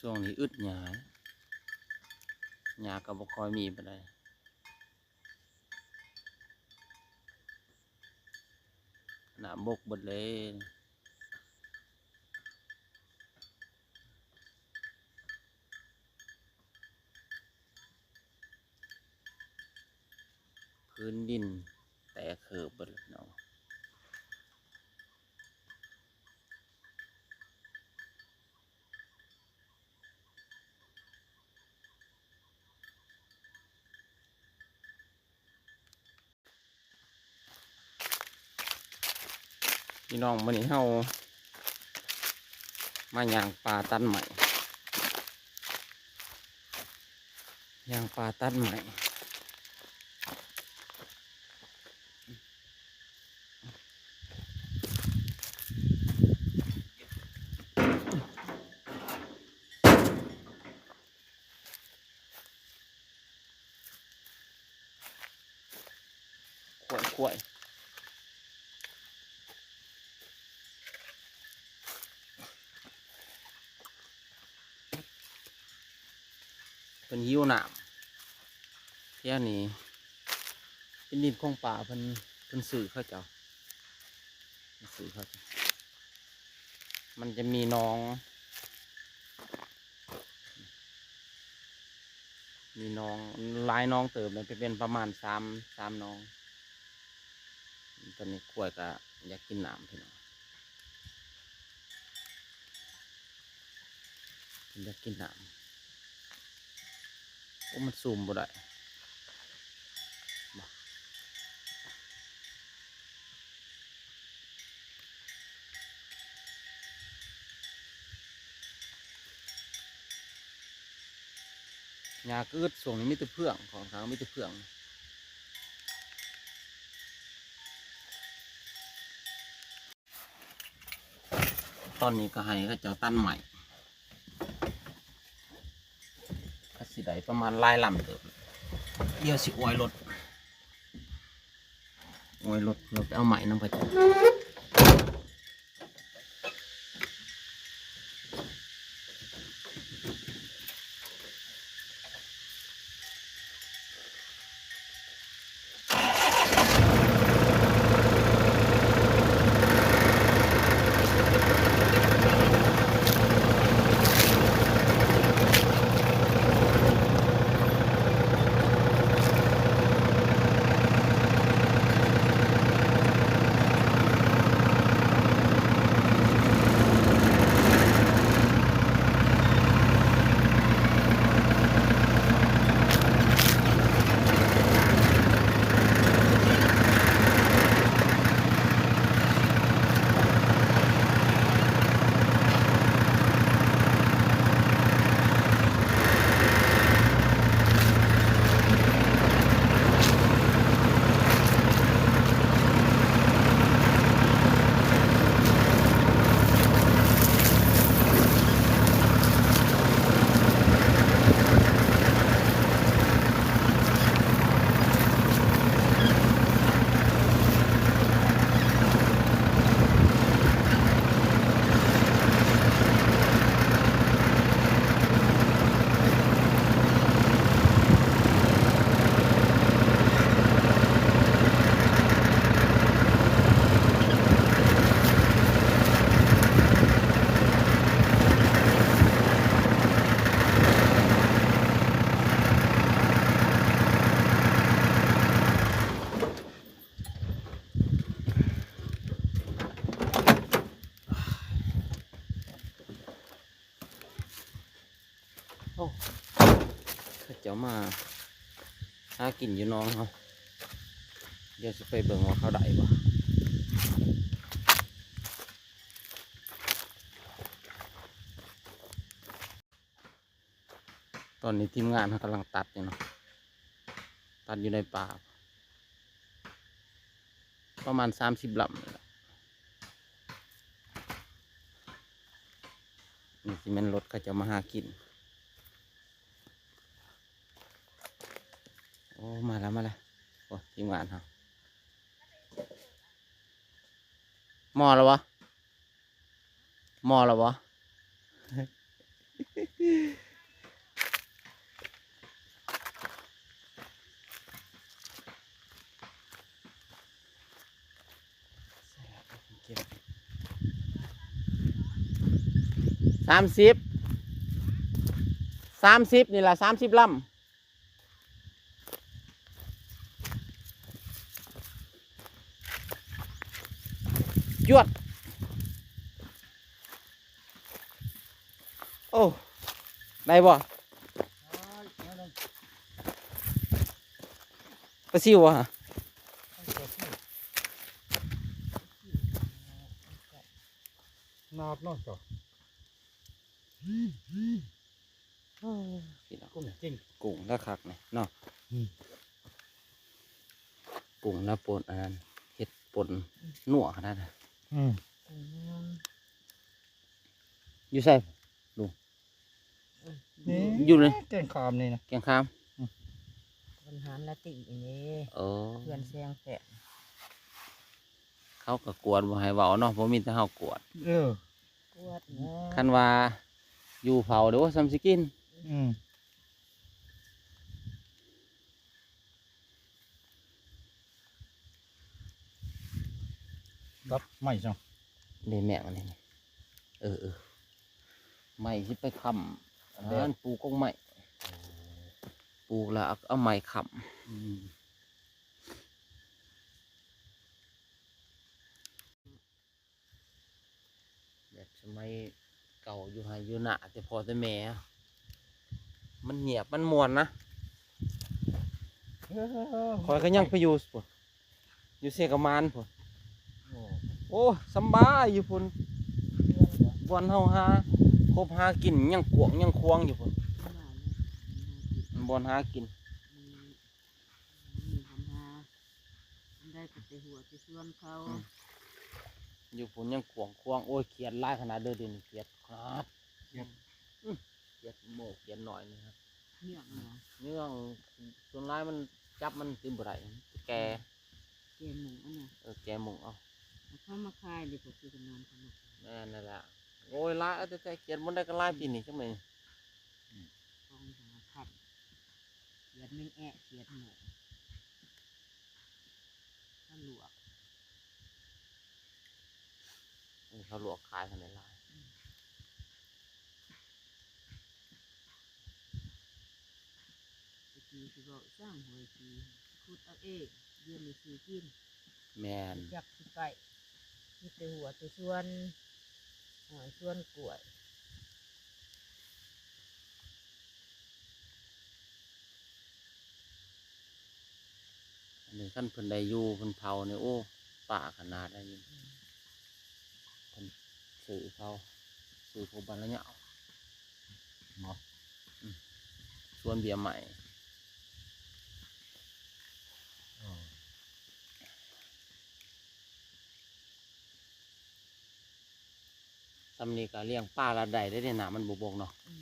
ຊ່ວງນີ້ອຶດຫຍ້າ ຫຍ້າກໍບໍ່ຄ່ອຍມີປານໃດ ນ້ຳບົກເບິດເລີຍ. ພື້ນດິນແຕກເຫີບເບິດແລ້ວເນາະ. ພີ່ນ້ອງ ມື້ນີ້ເຮົາມາຍ່າງປ່າຕັດໄມ້ ຍ່າງປ່າຕັດໄມ້. ຂວາຍ ຂວາຍ ເພິ່ນຫິວນ້ຳ ແຖວນີ້ເປັນດິນຂອງປ່າ ເພິ່ນ ເພິ່ນຊື້ເຂົາເຈົ້າ ຊື້ເຂົາເຈົ້າ ມັນຈະມີໜອງ ມີໜອງ ຫຼາຍໜອງເຕີບເລີຍ ເປັນປະມານສາມ ສາມໜອງ. ຕອນນີ້ຄວາຍກໍຢາກກິນນ້ຳ ພີ່ນ້ອງ ເພິ່ນຢາກກິນນ້ຳ. ໂອ້ ມັນຊູມບໍ່ໄດ້. ຫຍ້າກໍອຶດ ຊ່ວງນີ້ມີແຕ່ເຟືອງ ຂ້ອງທາງມີແຕ່ເຟືອງ. ຕອນນີ້ກໍໃຫ້ເຂົາເຈົ້າຕັດໄມ້ ກໍຊິໄດ້ປະມານຫຼາຍລຳເຕີບ. ດຽວຊິອວຍລົດ ອວຍລົດ ລົດໄປເອົາໄມ້ນຳເຂົາເຈົ້າ. ໂອ້ ເຂົາເຈົ້າມາຫາກິນຢູ່ໜອງເຮົາ ດຽວຊິໄປເບິ່ງວ່າເຂົາໄດ້ບໍ່. ຕອນນີ້ທີມງານເຮົາກຳລັງຕັດຢູ່ເນາະ ຕັດຢູ່ໃນປ່າ ປະມານສາມສິບລຳນີ້ແຫຼະ. ນີ້ຊິແມ່ນລົດເຂົາເຈົ້າມາຫາກິນ. ໂອ້ ມາແລ້ວ ມາແລ້ວ. ໂອ້ ທີມງານເຮົາ ໝໍ້ແລ້ວບໍ່? ໝໍ້ແລ້ວບໍ່? ສາມສິບ ສາມສິບນີ້ລະ ສາມສິບລຳ. ຈວດ. ໂອ້ ໄດ້ບໍ່? ປາຊິວຫວາ? ໜາບເນາະເຈົ້າ. ພີ່ນ້ອງ ກຸ້ງຈິງ ກຸ້ງລະຄັກນີ້ເນາະ. ອືມ ກຸ້ງລະປົ່ນອັນນັ້ນ ເຮັດປົ່ນນົວຂະໜາດນັ້ນ. ອືມ ຢູ່ໃສລຸງ? ເອີ ຢູ່ໃນແກ້ງຂາມນີ້ນະ ແກ້ງຂາມ. ອືມ ເພິ່ນຫານລະຕິນີ້. ເອີ ເພື່ອນແຊງແພດ ເຂົາກໍກວດບໍ່ໃຫ້ເວົ້າເນາະ ບໍ່ມີແຕ່ເຮົາກວດ. ເອີ ກວດເນາະ ຄັນວ່າຢູ່ເຝົ້າເດ້ ໂອ້ ສ່ຳຊິກິນ. ອືມ ຕັດໄມ້ຊະ ເດ້ແມງອັນນີ້. ເອີໆ ໄມ້ຊິໄປຄ້ຳອັນນັ້ນ ປູກກົກໄມ້ ປູກແລ້ວເອົາໄມ້ຄ້ຳ. ອືມ ແບບສະໄໝເກົ່າ ຢູ່ໄຮ່ຢູ່ນາແຕ່ພໍ່ແຕ່ແມ່ ມັນຫຽບ ມັນມ່ວນນະ. ເອີ ຂ້ອຍກໍຍັງໄປຢູ່ພຸ້ນ ຢູ່ເຊກະໝານພຸ້ນ. ໂອ້ ໂອ້ ສຳບາຍຢູ່ພຸ້ນ ບ່ອນເຮົາຫາ ຄົບຫາກິນຍັງກວ້າງຍັງຂວາງຢູ່ພຸ້ນ ບ່ອນຫາກິນ. ອືມ ມີບັນຫາອັນໃດກໍແຕ່ຫົວແຕ່ສວນເຂົາ. ອືມ ຢູ່ພຸ້ນຍັງກວ້າງຂວາງ. ໂອ້ຍ ຂຽດຫຼາຍຂະໜາດເດີ ດຽວນີ້ຂຽດຂາດ. ຂຽດ ອືມ ຂຽດໂມກຂຽດນ້ອຍນີ້ ເຫຍື້ອງ ເຫຍື້ອງ ສ່ວນຫຼາຍມັນຈັບມັນຕິບໍ່ໄດ້ ແກ່ ແກ່ມຸງອັນນັ້ນ. ເອີ ແກ່ມຸງເອົາ ເຂົາມາຂາຍເດ້ ພວກທີ່ກຳລັງເຂົາມາຂາຍ. ແມ່ນນັ້ນແຫຼະ. ໂອ້ຍ ຫຼາຍເອົາແຕ່ຂຽດ ບ່ອນໃດກໍຫຼາຍປີນີ້ ຈັ່ງໃດ ອືມ ສອງຫ້າພັນ ຂຽດແມງແອະ ຂຽດໂມກ ເຂົາລວກ ເອີ ເຂົາລວກຂາຍຫັ້ນແຫຼະຫຼາຍ. ອືມ ແຕ່ກີ້ຊິເວົ້າຊ່າງຫ້ວຍ ຊິຂຸດເອົາເອງ ດຽວນີ້ຊື້ກິນ. ແມ່ນ ຈັກຊິໄປ ມີແຕ່ຫົວແຕ່ສວນ ສວນກ້ວຍ. ອັນນີ້ຄັນເພິ່ນໄດ້ຢູ່ເພິ່ນເຜົານີ້ ໂອ້ ປ່າຂະໜາດໃດນີ້. ອືມ ເພິ່ນຊື້ເຂົາ ຊື້ພວກບ້ານລະຍາວ ເນາະ. ອືມ ສວນເບ້ຍໄມ້. ອໍ ຊ່ຳນີ້ກໍລ້ຽງປາລະໄດ້ເດ້ ນ້ຳມັນບໍ່ບົກເນາະ. ອືມ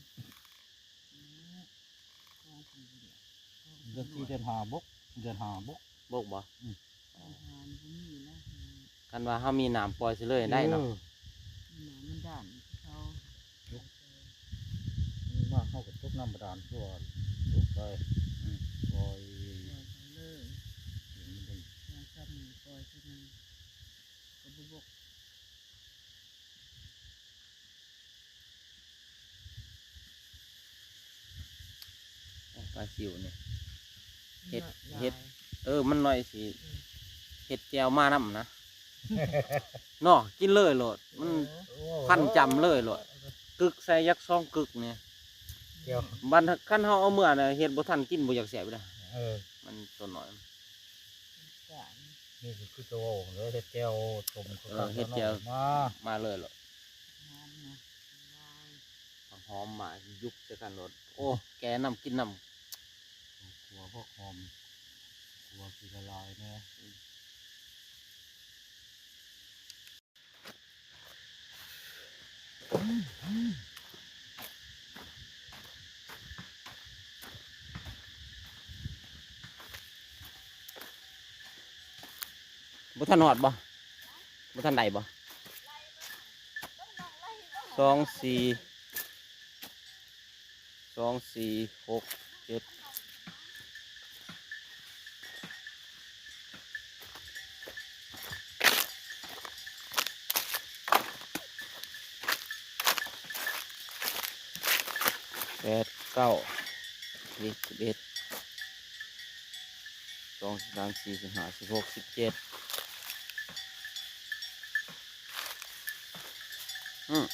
ເດືອນສີ່ເດືອນຫ້າບົກ ເດືອນຫ້າບົກ. ບົກບໍ່? ອືມ ເດືອນຫ້ານີ້ບໍ່ມີແລ້ວ. ຄັນວ່າເຮົາມີນ້ຳປ່ອຍຊິເລີຍໄດ້ເນາະ. ເອີ ນ້ຳມັນດ້ານເຂົາ ມາເຮົາກໍຕົກນ້ຳບາດານຕົວະ ຕົກໄປ. ອືມ ປ່ອຍ ປ່ອຍໄປເລີຍ ມັນຍັງ ນ້ຳຊ້ຳນີ້ປ່ອຍເທົ່ານັ້ນກໍບໍ່ບົກ. ໂອ້ ປາຊິວນີ້ ເຮັດ ເຮັດ ເອີ ມັນໜ້ອຍຊິ ອືມ ເຮັດແຈ່ວມານຳນະ ເນາະ ກິນເລີຍໂລດ ມັນ ເອີ ພັນຈ້ຳເລີຍໂລດ ກຶກໃສ່ຈັກສອງກຶກນີ້ ແຈ່ວ ບັດຄັນເຮົາເອົາເມືອນະ ເຮັດບໍ່ທັນກິນ ບໍ່ຢາກແຊບເດ້. ເອີ ມັນຕົວນ້ອຍ ນີ້ຄືໂຕເດີ ເຮັດແຈ່ວຕົ້ມ ເອີ ເຮັດແຈ່ວ ມາ ມາເລີຍໂລດ. ຫອມນະ ຫອມ ຜັກຫອມມາຍຸບໃສ່ກັນໂລດ. ໂອ້ ແກ່ນຳກິນນຳ ຂົ້ວຜັກຫອມ ຂົ້ວຊິລະລາຍແດ່. ບໍ່ທັນຮອດບໍ່? ບໍ່ທັນໄດ້ບໍ່? ສອງ ສີ່ ສອງ ສີ່ ຫົກ ເຈັດ ເ ດ ເກົ້າ ສິບ ສິບເອັດ ສອງ ສາມ ສີ່ ຫ້າ ຫົກ ເຈັດ ອືມ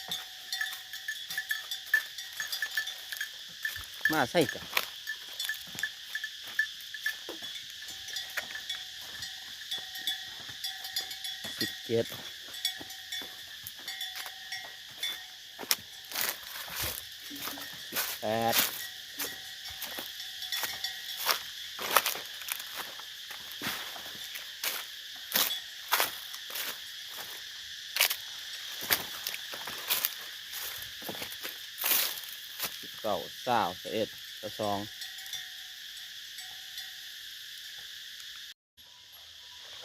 ມາໃສ່ກະ ສິບເຈັດ ສິບແປດ ສິບເກົ້າ ຊາວ ຊາວເອັດ ຊາວສອງ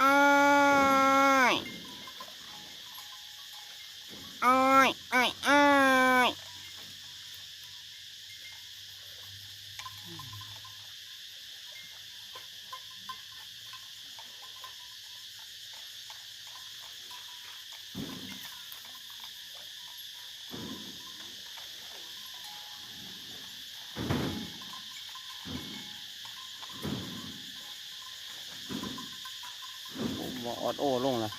ອ້າຍ ອ້າຍ ອ້າຍ ອ້າຍ. ໂອ້ ໝໍອອດໂອ້ລົງລະ.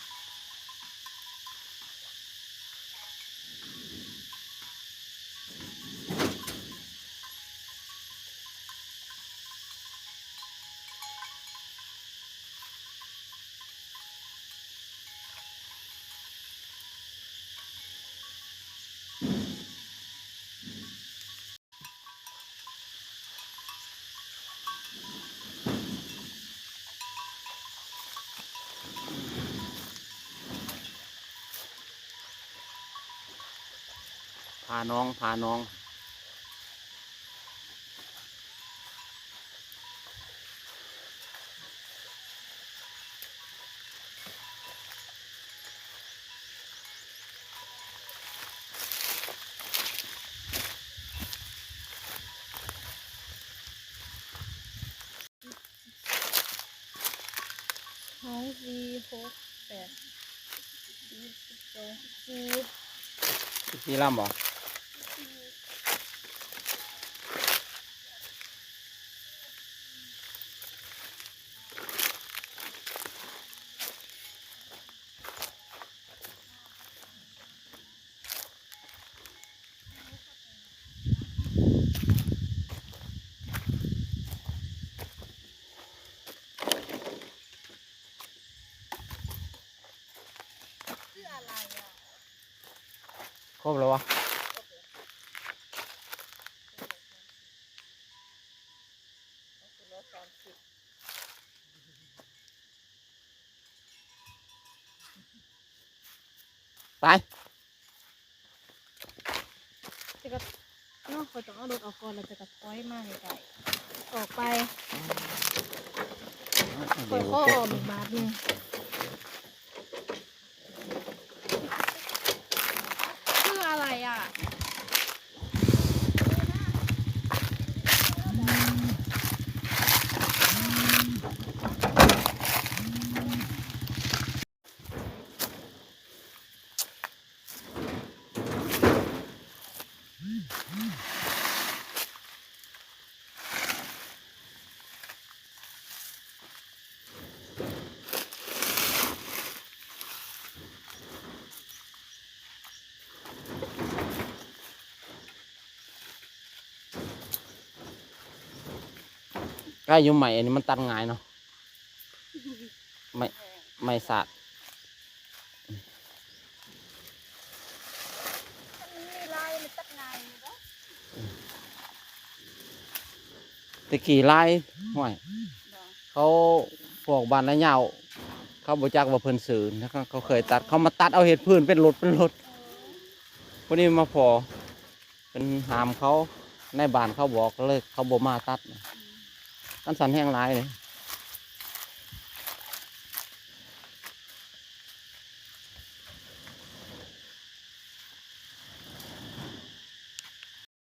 ຜາໜອງ ຜາໜອງ. ສອງ ສີ່ ຫົກ ແປດ ສິບ ສິບສອງ ສິບສີ່ ສິບສີ່ລຳບໍ? ຄືອະໄລອະ? ຄົບແລ້ວວະ? ໄປ. ຈະກະ ເນາະ ຂ້ອຍຕ້ອງເອົາລົດອອກກ່ອນ ແລ້ວຈະກະຖອຍມາໃກ້ໆ ອອກໄປ. ຂ້ອຍຂໍອອກອີກບາດໜຶ່ງ. ຄືອະໄລອະ? ກະຢູ່ໄມ້ອັນນີ້ມັນຕັດງ່າຍເນາະ. ໄມ້ ໄມ້ສາດ ມັນມີລາຍ ມັນຕັດງ່າຍຢູ່ເດ້. ແຕ່ກີ້ລາຍ ຫ້ວຍ ເຂົາ ພວກບ້ານນາຍາວ ເຂົາບໍ່ຈັກວ່າເພິ່ນຊື້ນະ ເຂົາເຄີຍຕັດ ເຂົາມາຕັດເອົາເຮັດພື້ນເປັນລົດເປັນລົດ. ເອີ ຜູ້ນີ້ມາພໍ້ ເພິ່ນຫ້າມເຂົາ ໃນບ້ານເຂົາບອກ ເລີຍເຂົາບໍ່ມາຕັດ. ອືມ ມັນສັນແຮງຫຼາຍເດ້.